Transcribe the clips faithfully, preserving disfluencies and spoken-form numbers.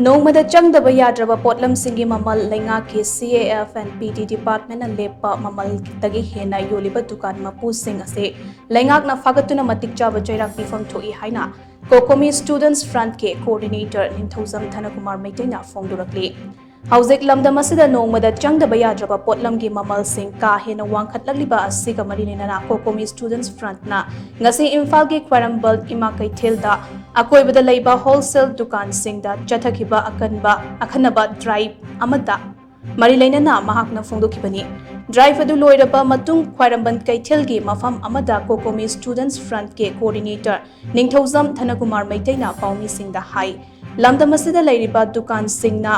ꯅꯣꯡꯃꯗ ꯆꯪꯗꯕ ꯌꯥꯗ꯭ꯔꯕ ꯄꯣꯠꯂꯝꯁꯤꯡꯒꯤ ꯃꯃꯜ ꯂꯩꯉꯥꯛꯀꯤ C A F and P D department ꯅ ꯂꯦꯞꯄ ꯃꯃꯜꯗꯒꯤ ꯍꯦꯟꯅ ꯌꯣꯜꯂꯤꯕ ꯗꯨꯀꯥꯟ ꯃꯄꯨꯁꯤꯡ ꯑꯁꯤ ꯂꯩꯉꯥꯛꯅ ꯐꯥꯒꯠꯇꯨꯅ ꯃꯇꯤꯛ ꯆꯥꯕ ꯆꯩꯔꯥꯛ ꯄꯤꯐꯝ ꯊꯣꯛꯏ ꯍꯥꯏꯅ COCOMI Students Front ꯀꯤ coordinator ꯅꯤꯡꯊꯧꯖꯝ ꯙꯅꯀꯨꯃꯥꯔ ꯃꯩꯇꯩꯅ ꯐꯣꯡꯗꯣꯔꯛꯂꯤ꯫ ꯍꯧꯖꯤꯛ ꯂꯝꯗꯝ ꯑꯁꯤꯗ ꯅꯣꯡꯃꯗ ꯆꯪꯗꯕ ꯌꯥꯗ꯭ꯔꯕ ꯄꯣꯠꯂꯝꯒꯤ ꯃꯃꯜꯁꯤꯡ ꯀꯥ ꯍꯦꯟꯅ ꯋꯥꯡꯈꯠꯂꯛꯂꯤꯕ ꯑꯁꯤꯒ ꯃꯔꯤ ꯂꯩꯅꯅ COCOMI Students Front ꯅ ꯉꯁꯤ ꯏꯝꯐꯥꯜꯒꯤ ꯈ꯭ꯋꯥꯏꯔꯝꯕꯟ ꯏꯃꯥ ꯀꯩꯊꯦꯜꯗ ꯑꯀꯣꯏꯕꯗ ꯂꯩꯕ wholesale ꯗꯨꯀꯥꯟꯁꯤꯡꯗ ꯆꯠꯊꯈꯤꯕ ꯑꯀꯟꯕ ꯑꯈꯟꯅꯕ drive ꯑꯃꯗ ꯃꯔꯤ ꯂꯩꯅꯅ ꯃꯍꯥꯛꯅ ꯐꯣꯡꯗꯣꯛꯈꯤꯕꯅꯤ꯫ Drive ꯑꯗꯨ ꯂꯣꯏꯔꯕ ꯃꯇꯨꯡ ꯈ꯭ꯋꯥꯏꯔꯝꯕꯟ ꯀꯩꯊꯦꯜꯒꯤ ꯃꯐꯝ ꯑꯃꯗ COCOMI Students Front ꯀꯤ coordinator ꯅꯤꯡꯊꯧꯖꯝ ꯙꯅꯀꯨꯃꯥꯔ ꯃꯩꯇꯩꯅ ꯄꯥꯎꯃꯤꯁꯤꯡꯗ ꯍꯥꯏ, ꯂꯝꯗꯝ ꯑꯁꯤꯗ ꯂꯩꯔꯤꯕ ꯗꯨꯀꯥꯟꯁꯤꯡꯅ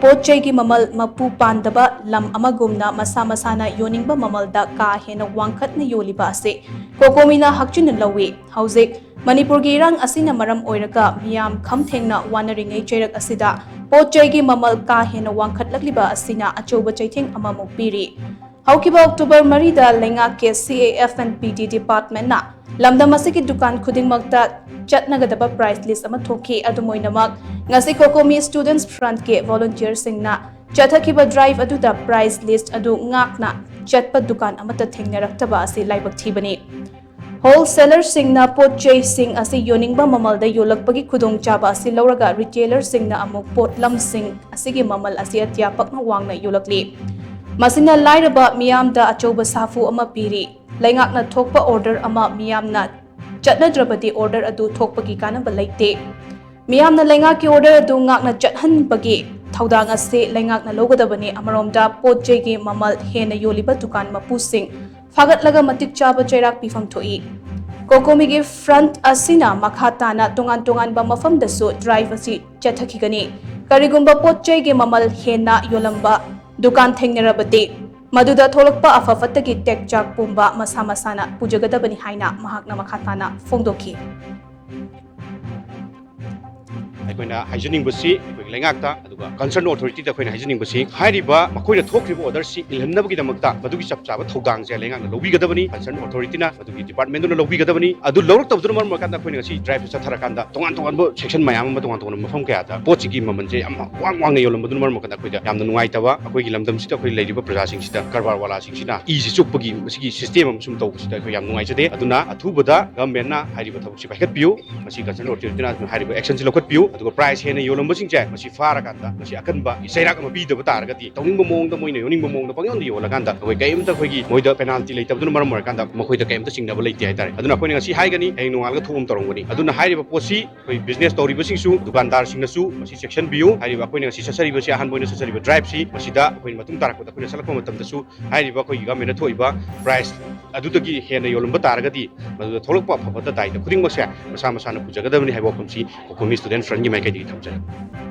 ꯄꯣꯠ ꯆꯩꯒꯤ ꯃꯃꯜ ꯃꯄꯨ ꯄꯥꯟꯗꯕ ꯂꯝ ꯑꯃꯒꯨꯝꯅ ꯃꯁꯥ ꯃꯁꯥꯅ ꯌꯣꯟꯅꯤꯡꯕ ꯃꯃꯜꯗ ꯀꯥ ꯍꯦꯟꯅ ꯋꯥꯡꯈꯠꯅ ꯌꯣꯜꯂꯤꯕ ꯑꯁꯤ COCOMI ꯅ ꯍꯛꯆꯤꯟꯅ ꯂꯧꯏ꯫ ꯍꯧꯖꯤꯛ ꯃꯅꯤꯄꯨꯔꯒꯤ ꯏꯔꯥꯡ ꯑꯁꯤꯅ ꯃꯔꯝ ꯑꯣꯏꯔꯒ ꯃꯤꯌꯥꯝ ꯈꯝ ꯊꯦꯡꯅ ꯋꯥꯅꯔꯤꯉꯩ ꯆꯩꯔꯛ ꯑꯁꯤꯗ ꯄꯣꯠ ꯆꯩꯒꯤ ꯃꯃꯜ ꯀꯥ ꯍꯦꯟꯅ ꯋꯥꯡꯈꯠꯂꯛꯂꯤꯕ ꯑꯁꯤꯅ ꯑꯆꯧꯕ ꯆꯩꯊꯦꯡ ꯑꯃꯃꯨꯛ ꯄꯤꯔꯤ꯫ ꯍꯧꯈꯤꯕ October ꯃꯔꯤꯗ ꯂꯩꯉꯥꯛꯀꯤ C A F and P D department ꯅ ꯂꯝꯗꯝ ꯑꯁꯤꯒꯤ ꯗꯨꯀꯥꯟ ꯈꯨꯗꯤꯡꯃꯛꯇ ꯆꯠꯅꯒꯗꯕ price list ꯑꯃ ꯊꯣꯛꯈꯤ꯫ ꯑꯗꯨꯝ ꯑꯣꯏꯅꯃꯛ, ꯉꯁꯤ COCOMI Students Front ꯀꯤ volunteer ꯁꯤꯡꯅ ꯆꯠꯊꯈꯤꯕ drive ꯑꯗꯨꯗ price list ꯑꯗꯨ ꯉꯥꯛꯅ ꯆꯠꯄ ꯗꯨꯀꯥꯟ ꯑꯃꯠꯇ ꯊꯦꯡꯅꯔꯛꯇꯕ ꯑꯁꯤ ꯂꯥꯏꯕꯛ ꯊꯤꯕꯅꯤ꯫ Wholesaler ꯁꯤꯡꯅ ꯄꯣꯠ ꯆꯩꯁꯤꯡ ꯑꯁꯤ ꯌꯣꯟꯅꯤꯡꯕ ꯃꯃꯜꯗ ꯌꯣꯜꯂꯛꯄꯒꯤ ꯈꯨꯗꯣꯡꯆꯥꯕ ꯑꯁꯤ ꯂꯧꯔꯒ retailer ꯁꯤꯡꯅ ꯑꯃꯨꯛ ꯄꯣꯠꯂꯝꯁꯤꯡ ꯑꯁꯤꯒꯤ ꯃꯃꯜ ꯑꯁꯤ ꯑꯇꯤꯌꯥ ꯄꯛꯅ ꯋꯥꯡꯅ ꯌꯣꯜꯂꯛꯂꯤ꯫ ꯃꯁꯤꯅ ꯂꯥꯏꯔꯕ ꯃꯤꯌꯥꯝꯗ ꯑꯆꯧꯕ ꯁꯥꯐꯨ ꯑꯃ ꯄꯤꯔꯤ꯫ ꯂꯩꯉꯥꯛꯅ ꯊꯣꯛꯄ order ꯑꯃ ꯃꯤꯌꯥꯝꯅ ꯆꯠꯅꯗ꯭ꯔꯕꯗꯤ order ꯑꯗꯨ ꯊꯣꯛꯄꯒꯤ ꯀꯥꯟꯅꯕ ꯂꯩꯇꯦ꯫ ꯃꯤꯌꯥꯝꯅ ꯂꯩꯉꯥꯛꯀꯤ order ꯑꯗꯨ ꯉꯥꯛꯅ ꯆꯠꯍꯟꯕꯒꯤ ꯊꯧꯗꯥꯡ ꯑꯁꯤ ꯂꯩꯉꯥꯛꯅ ꯂꯧꯒꯗꯕꯅꯤ꯫ ꯑꯃꯔꯣꯝꯗ ꯄꯣꯠ ꯆꯩꯒꯤ ꯃꯃꯜ ꯍꯦꯟꯅ ꯌꯣꯜꯂꯤꯕ ꯗꯨꯀꯥꯟ ꯃꯄꯨꯁꯤꯡ ꯐꯥꯒꯠꯂꯒ ꯃꯇꯤꯛ ꯆꯥꯕ ꯆꯩꯔꯥꯛ ꯄꯤꯐꯝ ꯊꯣꯛꯏ꯫ COCOMI ꯒꯤ front ꯑꯁꯤꯅ ꯃꯈꯥ ꯇꯥꯅ ꯇꯣꯉꯥꯟ ꯇꯣꯉꯥꯟꯕ ꯃꯐꯝꯗꯁꯨ drive ꯑꯁꯤ ꯆꯠꯊꯈꯤꯒꯅꯤ꯫ ꯀꯔꯤꯒꯨꯝꯕ ꯄꯣꯠ ꯆꯩꯒꯤ ꯃꯃꯜ ꯍꯦꯟꯅ ꯌꯣꯜꯂꯝꯕ ꯗꯨꯀꯥꯟ ꯊꯦꯡꯅꯔꯕꯗꯤ, ꯃꯗꯨꯗ ꯊꯣꯛꯂꯛꯄ ꯑꯐ ꯐꯠꯇꯒꯤ ꯇꯦꯛꯆꯥꯛ ꯄꯨꯝꯕ ꯃꯁꯥ ꯃꯁꯥꯅ ꯄꯨꯖꯒꯗꯕꯅꯤ ꯍꯥꯏꯅ ꯃꯍꯥꯛꯅ ꯃꯈꯥ ꯇꯥꯅ ꯐꯣꯡꯗꯣꯛꯈꯤ꯫ ꯑꯩꯈꯣꯏꯅ ꯍꯥꯏꯖꯅꯤꯡꯕꯁꯤ ꯑꯩꯈꯣꯏ ꯂꯩꯉꯥꯛꯇ, ꯑꯗꯨꯒ concern authority ꯗ ꯑꯩꯈꯣꯏꯅ ꯍꯥꯏꯖꯅꯤꯡꯕꯁꯤ, ꯍꯥꯏꯔꯤꯕ ꯃꯈꯣꯏꯅ ꯊꯣꯛꯈ꯭ꯔꯤꯕ order ꯁꯤ ꯏꯜꯍꯟꯅꯕꯒꯤꯗꯃꯛꯇ ꯃꯗꯨꯒꯤ ꯆꯞ ꯆꯥꯕ ꯊꯧꯗꯥꯡꯁꯦ ꯂꯩꯉꯥꯛꯅ ꯂꯧꯕꯤꯒꯗꯕꯅꯤ, concern authority ꯅ, ꯃꯗꯨꯒꯤ department ꯗꯨꯅ ꯂꯧꯕꯤꯒꯗꯕꯅꯤ꯫ ꯑꯗꯨ ꯂꯧꯔꯛꯇꯕꯗꯨꯅ ꯃꯔꯝ ꯑꯣꯏꯔꯀꯥꯟꯗ ꯑꯩꯈꯣꯏꯅ ꯉꯁꯤ drive ꯁꯦ ꯆꯠꯊꯔꯀꯥꯟꯗ ꯇꯣꯉꯥꯟ ꯇꯣꯉꯥꯟꯕ section ꯃꯌꯥꯝ ꯑꯃ, ꯇꯣꯉꯥꯟ ꯇꯣꯉꯥꯟꯕ ꯃꯐꯝ ꯀꯌꯥꯗ ꯄꯣꯠꯁꯤꯒꯤ ꯃꯃꯜꯁꯦ ꯌꯥꯝ ꯋꯥꯡ ꯋꯥꯡꯅ ꯌꯣꯜꯂꯝꯕꯗꯨꯅ ꯃꯔꯝ ꯑꯣꯏꯔꯀꯥꯟꯗ ꯑꯩꯈꯣꯏꯗ ꯌꯥꯝꯅ ꯅꯨꯡꯉꯥꯏꯇꯕ, ꯑꯩꯈꯣꯏꯒꯤ ꯂꯝꯗꯝꯁꯤꯗ ꯑꯩꯈꯣꯏ ꯂꯩꯔꯤꯕ ꯄ꯭ꯔꯖꯥꯁꯤꯡꯁꯤꯗ, ꯀꯔꯕꯥꯔ ꯋꯥꯂꯥꯁꯤꯡꯁꯤꯅ ꯏꯁꯤ ꯆꯨꯞꯄꯒꯤ ꯃꯁꯤꯒꯤ system ꯑꯃ ꯁꯨꯝ ꯇꯧꯕꯁꯤꯗ ꯑꯩꯈꯣꯏ ꯌꯥꯝ ꯅꯨꯡꯉꯥꯏꯖꯗꯦ꯫ ꯑꯗꯨꯅ ꯑꯊꯨꯕꯗ government ꯅ ꯍꯥꯏꯔꯤꯕ ꯊꯕꯛꯁꯤ ꯄꯥꯏꯈꯠꯄꯤꯌꯨ, ꯃꯁꯤ concern authority ꯅ ꯍꯥꯏꯔꯤꯕ action ꯁꯤ ꯂꯧꯈꯠꯄꯤꯌꯨ꯫ ꯑꯗꯨꯒ price ꯍꯦꯟꯅ ꯌꯣꯜꯂꯝꯕꯁꯤꯡꯁꯦ ꯃꯁꯤ ꯐꯥꯔꯀꯥꯟꯗ ꯃꯁꯤ ꯑꯀꯟꯕ ꯆꯩꯔꯥꯛ ꯑꯃ ꯄꯤꯗꯕ ꯇꯥꯔꯒꯗꯤ, ꯇꯧꯅꯤꯡꯕ ꯃꯑꯣꯡꯗ, ꯃꯣꯏꯅ ꯌꯣꯟꯅꯤꯡꯕ ꯃꯑꯣꯡꯗ ꯄꯪꯌꯣꯟꯗ ꯌꯣꯜꯂꯀꯥꯟꯗ ꯑꯩꯈꯣꯏ ꯀꯔꯤꯝꯇ, ꯑꯩꯈꯣꯏꯒꯤ ꯃꯣꯏꯗ penalty ꯂꯩꯇꯕꯗꯨꯅ ꯃꯔꯝ ꯑꯣꯏꯔꯀꯥꯟꯗ ꯃꯈꯣꯏꯗ ꯀꯔꯤꯝꯇ ꯆꯤꯡꯅꯕ ꯂꯩꯇꯦ ꯍꯥꯏꯇꯥꯔꯦ꯫ ꯑꯗꯨꯅ ꯑꯩꯈꯣꯏꯅ ꯉꯁꯤ ꯍꯥꯏꯒꯅꯤ, ꯍꯌꯦꯡ ꯅꯣꯡꯉꯥꯜꯂꯒ ꯊꯣꯛꯄ ꯑꯃ ꯇꯧꯔꯝꯒꯅꯤ꯫ ꯑꯗꯨꯅ ꯍꯥꯏꯔꯤꯕ ꯄꯣꯠꯁꯤ ꯑꯩꯈꯣꯏ business ꯇꯧꯔꯤꯕꯁꯤꯡꯁꯨ, ꯗꯨꯀꯥꯟꯗꯥꯔꯁꯤꯡꯅꯁꯨ ꯃꯁꯤ ꯆꯦꯛꯁꯤꯟꯕꯤꯌꯨ꯫ ꯍꯥꯏꯔꯤꯕ ꯑꯩꯈꯣꯏꯅ ꯉꯁꯤ ꯆꯠꯆꯔꯤꯕꯁꯤ, ꯑꯍꯥꯟꯕ ꯑꯣꯏꯅ ꯆꯠꯆꯔꯤꯕ drive ꯁꯤ, ꯃꯁꯤꯗ ꯑꯩꯈꯣꯏ ꯃꯇꯨꯡ ꯇꯥꯔꯛꯄꯗ ꯑꯩꯈꯣꯏꯅ ꯆꯠꯂꯛꯄ ꯃꯇꯝꯗꯁꯨ ꯍꯥꯏꯔꯤꯕ ꯑꯩꯈꯣꯏꯒꯤ government ꯅ ꯊꯣꯛꯏꯕ price ꯑꯗꯨꯗꯒꯤ ꯍꯦꯟꯅ ꯌꯣꯜꯂꯝꯕ ꯇꯥꯔꯒꯗꯤ, ꯃꯗꯨꯗ ꯊꯣꯛꯂꯛꯄ ꯑꯐ ꯐꯠꯇ ꯗꯥꯏꯇ ꯈꯨꯗꯤꯡꯃꯛꯁꯦ ꯃꯁꯥ ꯃꯁꯥꯅ ꯄꯨꯖꯒꯗꯕꯅꯤ ꯍꯥꯏꯕ ꯋꯥꯐꯝꯁꯤ ꯃꯈꯣꯏ student front ꯀꯤ ꯃꯥꯏꯀꯩꯗꯒꯤ ꯊꯝꯖꯔꯤ꯫